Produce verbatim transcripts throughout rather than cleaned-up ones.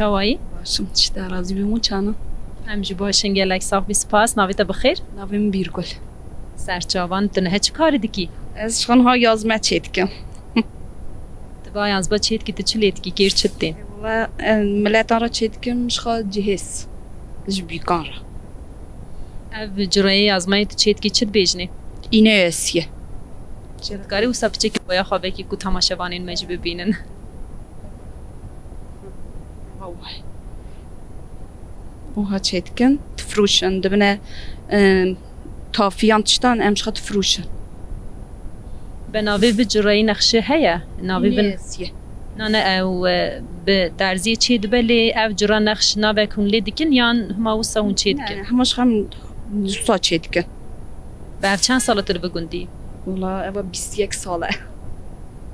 Çawayî? Başim, tişta razî bî, hûn çanin? Em jî baş in, gelek sax bî, spas. Navê te bi xêr? Navê min Bîrgul. Serçavan, tu niha çi karî dikî? Ez ji xwe niha yazme çêdikim. Tu va yazba çêdikî, tu çi lê dikî, kêr çi tên? Wala, em, miletan re çêdikim, ji xwe cihêz. Ji bîkan re. Ev cureyê yazmayê tu çêdikî çi dibêjinê? Îne esiye. Dikarî wisa piçekî boya xwe vekî ku temaşevanên me jî bibînin. Wiha çêdikin, difrûşin, dibine, em, tafiyan tiştan em ji xwe difrûşin. Bi navê bi cureyî nexşe heye? Navê bin Nêziye. Nane ew e, bi derziyê çê dibe lê ev cura nexş navek hûn lê dikin yan hima wisa hûn çê dikin? Yani, hema ji xem wisa çêdikin. Bi ev çend sala tu li bi gundî? Wala, eva bîst yek sal e.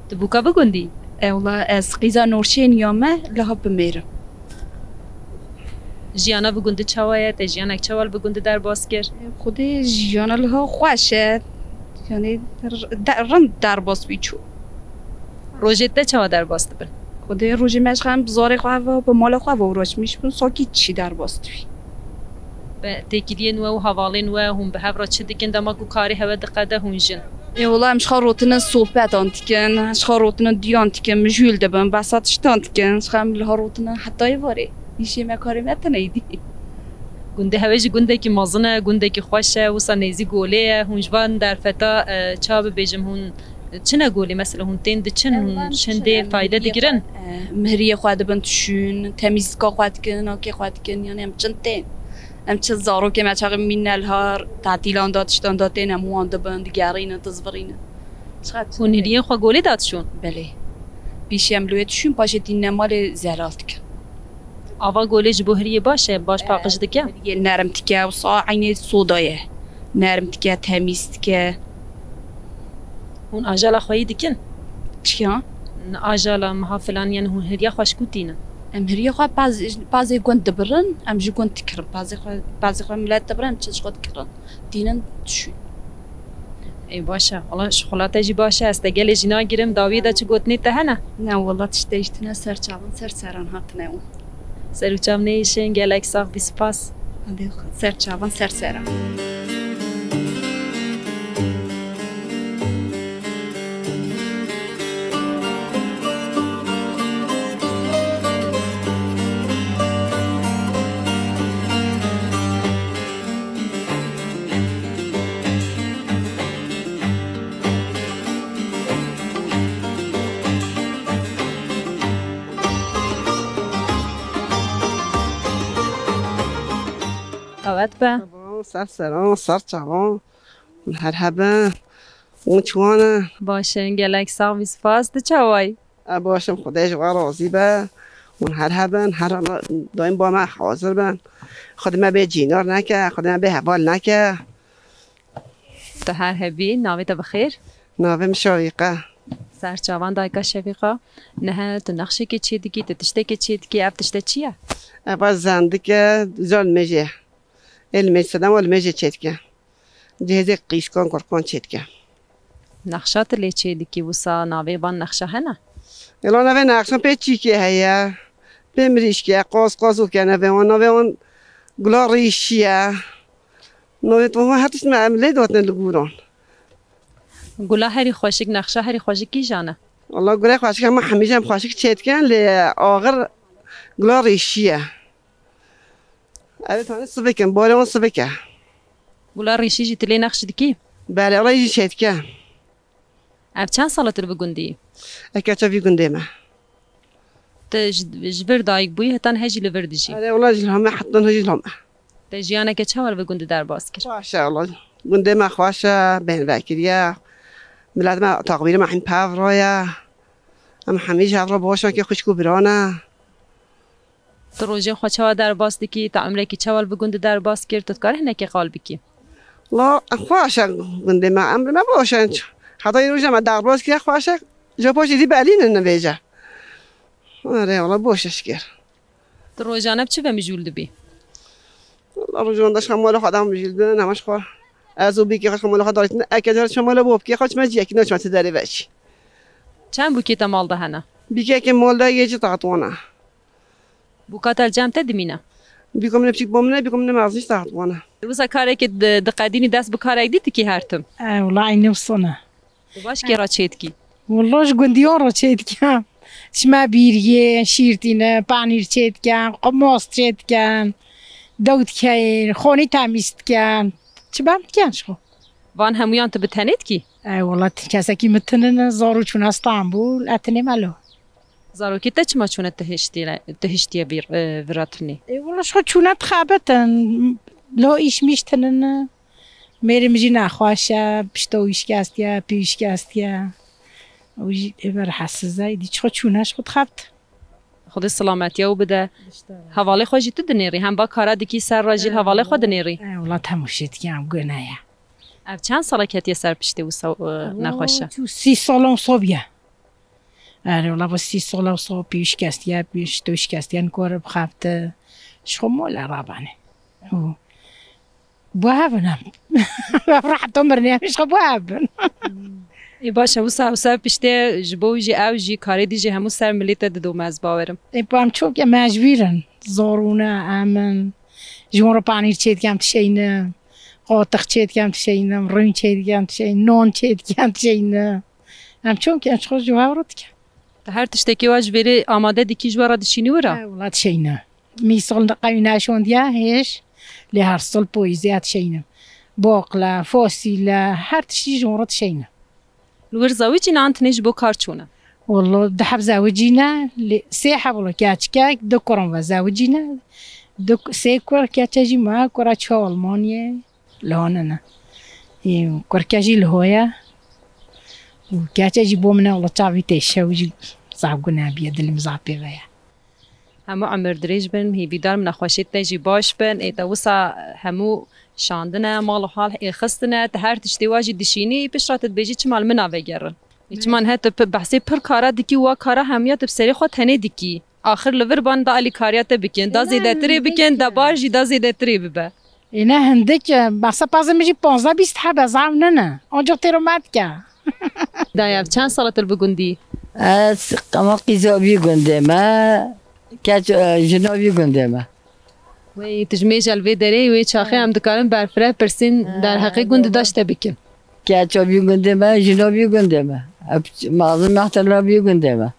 Tu bûka bi gundî? E, wala, ez qîza Norşên ya me, liha bimêrim. Jiyana bi gundî çawa ye? Te jiyanek çawa li bi gundî derbas kir? Xwedê jiyana liha xweş e. Yani, r-, de-, rind derbas bî çû. Rojê te çawa derbas dibin? Xwedê rojê me ji xem bi zarê xwe ve, bi mala xwe ve uğraşmiş bin, sakî çi derbas dibî. Bi têkiliyên we û hevalên we hûn bi hev re çi dikin dema ku karê hewe diqede hûn jin? Ê wala em ji xwe rotine sohbetan dikin, ji xwe rotine diyan dikin, mijûl dibin, behsa tiştan dikin, ji xem liha rotine hetayê varê. Îşê me karê me tine îdî. Gundê hewe jî gundekî mezin e, gundekî xweş e, wisa nêzî golê ye. Hûn ji van derfeta, e, ça bibêjim, hûn çine golê? Mesela hûn tên diçin, hûn şindê fayde digirin? Em miriyê xwe dibin tişûn, temîzlika xwe dikin, nakê xwe dikin, yani em çin tên. Em çi zarokê me çaxê mîne li har tatîlan da tiştan da tên em wan dibin, digerînin, dizvirînin. Çiqas Hûn hiliyên xwe golê da dişûn? Belê. Pîşê em li wê dişûn, paşê tînine malê zelal dikin. Ava golê ji bo hiriyê baş e, baş paqij dike? Hiriyê nerm dike, wisa eynê soda ye. Nerm dike, temîz dike. Hûn ajala xweyî dikin? Çiya? Ajala meha filan, yani hûn hiriya xwe ji ku tînin? Em hiriya xwe paz-, pazê gund dibirin, em ji gund dikirin. Pazê xwe, pazê xwe milet dibirin, em çi ji xwe dikirin. Tînin dişûn. Ê baş e. Wala şixula te jî baş e. Ez te gelê jî nagirim. Dawiyê de çi gotinê te hene? Ne wala, tiştê jî tine, ser çavan, ser seran hatine û. Ser û çav neyişin, gelek sax bî, spas. Hadi, ser çavan, ser seran. Qewet be. Ser seran, ser çavan. Hûn her hebin. Hûn çiwan in? Baş in, gelek sax bî, spas. Tu çawa yî? Ez baş im, Xwedê ji we razî be. Hûn her hebin, her daîm ba me hazir bin. Xwedê me bê cînar neke, Xwedê me bê heval neke. Tu her hebî, navê te bi xêr? Navê min Şawîqe. Ser çavan dayika Şewîqa. Niha tu nexşekê çêdikî, tu tiştekê çêdikî, ev tişte çi ye? Ev a zendik e, zol mêjê. Ê li mêj sedema li mêjê çêdike. Cihêzê qîşkan, kurkan çêdike. Nexşa tu lê çêdikî, wisa navê van nexşa hene? Êla navê nexşan pê çîkê heye, pê mirîşkê, qas qas û ke navê wan, navê wan gula rîşî ye. Navê wan her tişt me em lê dotine li gûran. Gula herî xweşik, nexşa herî xweşik kîjan e? Wala gulê xweşik hema hemî jî em xweşik çêdikin, lê axir gula rîşî ye. Ev tanî sivik in, barê wan sivik e. Gula rîşî jî tu lê nexş dikî? Belê, wala jî çêdike. Ev çend sal e tu li bi gundî yî? Eke çavî gundê me. Tu ji, ji vir dayik bûyî, heta niha jî li vir dijî? Erê, wala jî li hame, heta niha jî li hame. Te jiyaneke çawa li vir gundî derbas kir? Xweş e, wala gundê me xweş e, bên vekiriye. Milet me, taqbîrê me hîn pev re ye. Em hemî ji hev re baş in, kê xwişk û bira ne. Tu rojên xwe çawa derbas dikî? Te emrekî çawa li vir gundî derbas kir? Tu dikarî hinekê qal bikî? La, xweş e gundê me, emrê me baş e. Heta îro jî me derbas kiriye, xweş e. Ji paşê dî belî ne nivêje. Erê, wala baş e şikir. Tu rojane bi çi ve mijûl dibî? Wala rojane de ji xwe mala xwe de mijûl dibin, hema ji xwe. Ez û bîkê xwe ji xwe mala xwe darîtin. Eke cara çima mala bo bikê xwe çima ciyekî naçime ti derê ve jî. Çend bûkê te mal de hene? Bîkekê mal de yê ci taxtwana. Bûka te li cem te dimîne? Bîka min e piçik bo min e, bîka min e mezin saet wana. Wisa karekê di, diqedînî dest bi karek dî dikî her tim? E, wela eynî wisa ne. Tu baş kê re çêdikî? Wela ji gundiyan re çêdikim. Çime bîriyê, şîr tîne, panîr çêdikim, qumos çêdikim, dew dikeyên, xonî temîz dikim. Çi bem dikim ji xwe. Van hemûyan tu bi tenê dikî? E, wela ti-, kesekî min tinin, zaro çûne Stenbol, e tinê me lo. Zarokê te çima çûne tu hiştiye, tu hiştiye vîr, e, vira tinê? E, wela ji xwe çûne dixebitin. Lo îş mîş tinin. Mêrê min jî nexweş e, pişto wî şikestiye, pî wî şikestiye. Û jî ê berhesiz e, îdî çi xwe çûne ji xwe dixebit. Xwedê silametiya û bide. Hevalê xwe jî tu dinêrî. Hem va kara dikî ser re jî li hevalê xwe dinêrî. E, wela hemû şê dikim, em gune ye. Ev çend sala ketiye ser piştê wisa, e, nexweş e? Çû sî sala wisa bûye. Erê, wela bo sî sala wisa pî wî şikestiye, pişto wî şikestiye, nikare bixebite. Ji xwe mole rabanê. Û Bo hev in em. Ev re heta mirinê em ji xwe bo hev bin. Ê baş e, wisa ew ser piştê ji bo wî jî ew jî karê dî jî hemû ser milê te didome, ez bawer im. Ê bo em çok e mecbûr in. Zarûne em in. Ji wan re panîr çêdikim dişeyne. Qatix çêdikim dişeyne. Rûn çêdikim dişeyne. Non çêdikim dişeyne. Em çok e, em ji xwe ji hev re dikin. Tu her tiştekê wa ji vêrê amade dikî ji we re dişînî wira? He, wela dişeyne. Mîsol qewî neşondiye hêj, lê her sal poyîzê dişeynim. Boqle, fosîle, her tiştî ji wan re dişeynim. Li wir zewicî ne an tinê ji bo kar çûne? Wela du heb zewicî ne, lê sê heb wela keçikek, du kuran ve zewicî ne. Du, sê kur, keçe jî ma, kura çi Almanyê. Li hone ne. Ê, kurke jî li ho ye. Û keçe jî bo min e, wela çavî tê şew jî zaf gune biye, dilê min zaf pê ve ye. Hemû emir dirêj bin, hêvîdar min nexweşê te jî baş bin. Ê te wisa hemû şandine, mal û hal ê xistine, te her tiştê wa jî dişînî, piştre tu dibêjî çima li min navegerin. Ê çima niha tu pi-, behsê pir kara dikî, wa kara hemiya tu bi serê xwe tenê dikî. Axir li vir ban da alîkariya te bikin, da zêdetirê bikin, da bar jî da zêdetirê bibe. Îne hindik, e, behsa pezê min jî panzdeh bîst hebe zaf nine. Ancak têro me dike. Dayev, çend sala tu li bi gundî? Ez qema qîza vî gundê me, keç, e, jina vî gundê me. Wey, tu ji mêja li vê derê, wê çaxê em dikarin berfireh pirsîn derheqê gundê daş te bikin. Keça vî gundê me, jina vî gundê me. Ev mezin mehtela vî gundê me.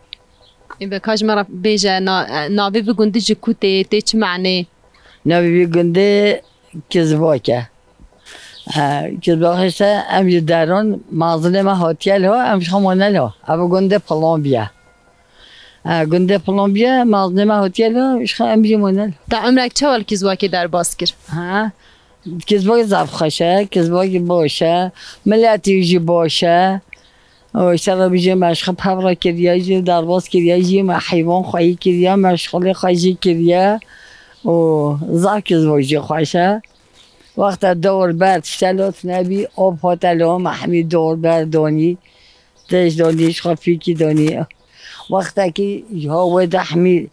Ê be, ka ji me re bêje, na-, navê vî gundî ji ku tê, tê çi manê? Navê vî gundê Kizbak e. E, Kizbak işte em ji deran mezinê me hatiye li ho, em ji xwe mane li ho. Ev gundê Pilombiye. E, gundê Pilombiye, mezinê me hatiye li ho, ji xwe em jî mane li ho. Te emrek çawa li Kizbakê derbas kir? Ha? Kizbak zaf xweş e, Kizbak baş e, miletî jî baş e. Û îştela bijê me ji xwe pevra kiriye jî, derbas kiriye jî, me heywan xweyî kiriye, me şixulê xwe jî kiriye. Û zaf Kizbak jî xweş e. Wexta dor ber tişte lot nebî, ov hote lo, me hemî dor ber donî. Têj donî, ji xwe fîkî donî. Wextekî ji ho wê de hemî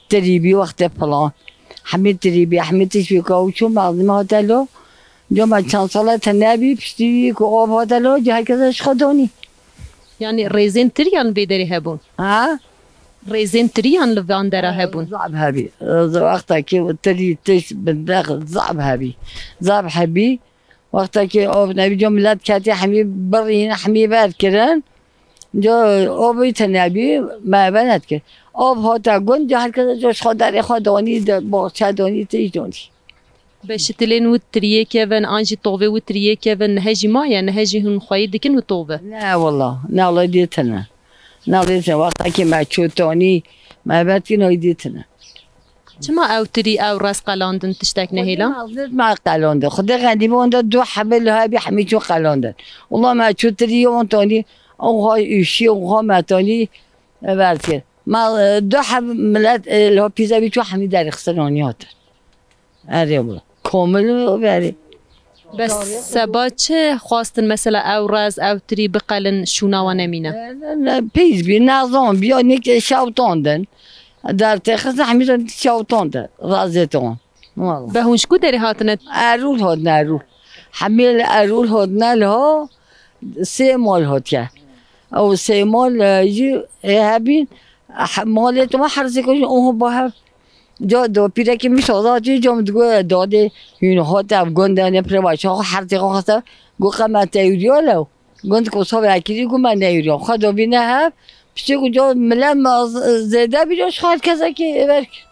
tirî bî, wextê pilan. Hemî tirî bî, hemî tişt bî ku ew çû mezin me hote lo. Diyo me çend sala tune bî, piştî wî ku ov hote lo, diyo her kes ji xwe donî. Yanî rêzên tiriyan li vê derê hebûn? Ha? Rêzên tiriyan li van dera hebûn? Zaf hebî. Wextekî tirî tişt bindex zaf hebî. Zaf hebî. Wextekî ov nebî, diyo milet ketî hemî birîn, hemî ber kirin. Diyo ov bî tune bî, me ber nedikir. Ov hate gund, diyo her kes diyo ji xwe derê xwe donî, di boxçe donî, tişt donî. Beşitilên wî tiriyê kevin, an jî tovê wî tiriyê kevin, nihe jî maye, nihe jî hûn xweyî dikin wî tove? Ne wela, ne wela dê tune. Ne wela dê tune. Wextekî me çû tonî, me ber dikin, oy dê tune. Çima ew tirî, ew rez qelandin, tiştek nehêla? Xwedê me qelandin. Xwedê xendî bi onda du hebe li hebî hemî çû qelandin. Wela me çû tirî on tonî, on xwe ûşî, on xwe me tonî, e, ber kir. Ma, e, du heb milet, e, li ho pîze bî çû hemî derê xistin onî hatin. Erê wela. Komil û berê. Bes seba çi xwastin mesela ew rez, ew tirî biqelin, şûna wan nemîne? Ne, ne, pîz bî, nezan bî, ya nêk şewtandin. Dertê xizin hemî şewtandin, razê ton. Wala. Be hûn ji ku derê hatine? Erûl hatin, Erûl. Hemî li Erûl hatine li ho sê mal hatiye. Ew sê mal, e, jî, e, hebîn, he-, malê tu me her sê ku jî oho ba hev. Ca do pîrekî min şaza çî cam digo dadê hûn hat ev gund ne pire baş xwe her tê xwe xweste got qe me teyûriya lew. Gund ku sobe ekirî got me neyûriya. Xwe do bîne hev. Piştî ku ca mile me zêde bî, ji her kesekî ver kir.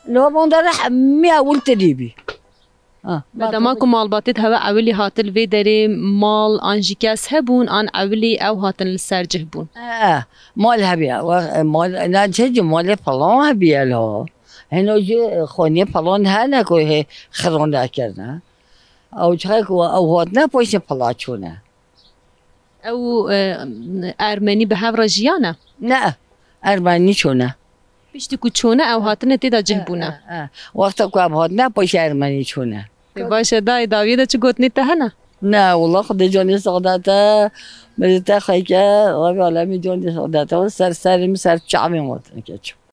Li van dere hemî ewil tirî bî. Ha, Be dema ku malbatê di hewe ewilî hatin li vê derê mal an jî kes hebûn an ewilî ew hatin li ser cih bûn? E, mal hebiye. Wa-, e, mal, ne çi cî malê falan hebiye la. Heno jî xoniyê falan hene ku hê xiron derkirine. Ew çaxê ku ew hatine paşê pila çûne. Ew, e, ermenî bi hev re jiyane? Ne, ermenî çûne. Piştî ku çûne ew hatine tê de cih bûne. E, e. Wexta ku ev hatine paşê ermenî çûne. Tê baş e, dayê dawiyê de çi gotinê te hene? Ne, wela Xwedê canê saxdete, milî te xeyke, Rabî alemî canê saxdete, ser serê min ser çavên hatine keçim.